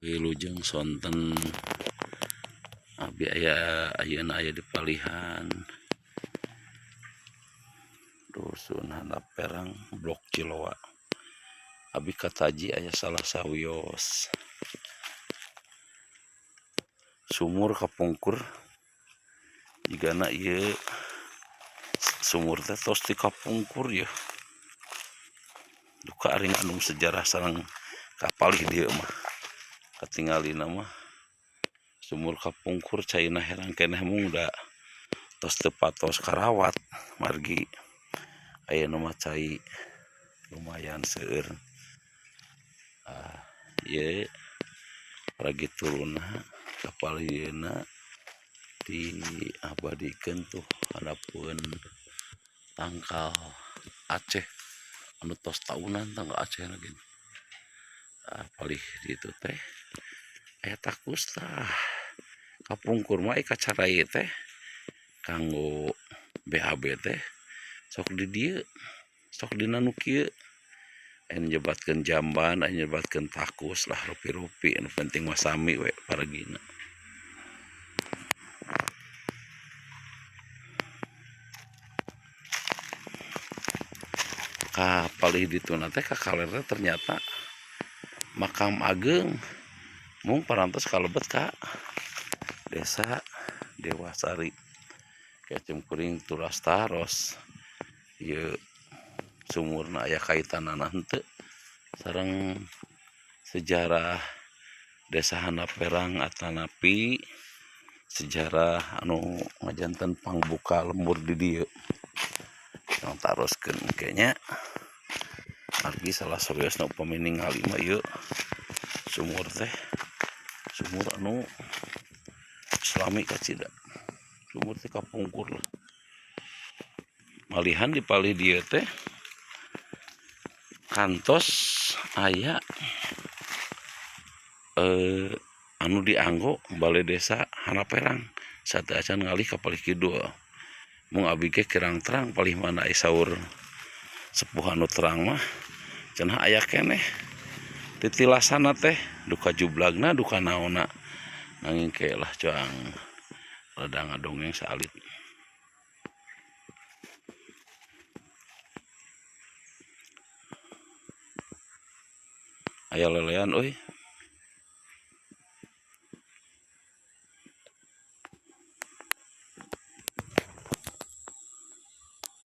Wilujeng sonten abi aya ayeuna aya di palihan Dusun Handap Perang Blok Ciloa. Abi kataji aya salah sawios sumur kapungkur jigana ieu sumur teh tos ti kapungkur yeuh. Duka ari ngandung sejarah sareng kapalih dieu mah. Katingalina mah sumur kapungkur caina herang keneh mung da tos teu patos karawat margi ayeuna mah cai lumayan seueur. Ieu lagi turunna kapalieuna diabadikeun tuh hadapeun tangkal Aceh anu tos taunan tangkal Aceh na gini. Palih ditu teh aya takus tah kapungkur mah kacarai teh kanggo BAB teh sok di dieu sok dina nu kieu aya nyebatkeun jamban aya nyebatkeun takus lah rupi-rupi anu penting mah sami we paragina. Ka palih dituna teh ka kalerna ternyata makam ageng mung parantos kalebet ka Desa Dewasari. Kecem kuring turas taros ieu sumurna aya kaitanana henteu sareng sejarah Desa Handap Perang atanapi sejarah anu ngajanten pangbuka lembur di dieu. Yang taroskeun engke nya. Margi salah sawiosna upami ningali mah ieu sumur teh sumur anu islami kacida. Sumur teh kapungkur lah. Malihan di palih dieu teh kantos aya anu dianggo balai desa Handap Perang sateuacan ngalih ka palih kidul. Mung abi ge kirang terang palih mana aya saur sepuh anu terang mah cenah aya keneh titilasana teh duka jublagna duka naonna nanging ke lah cuang rada ngadongeng saalit. Aya lelean euy.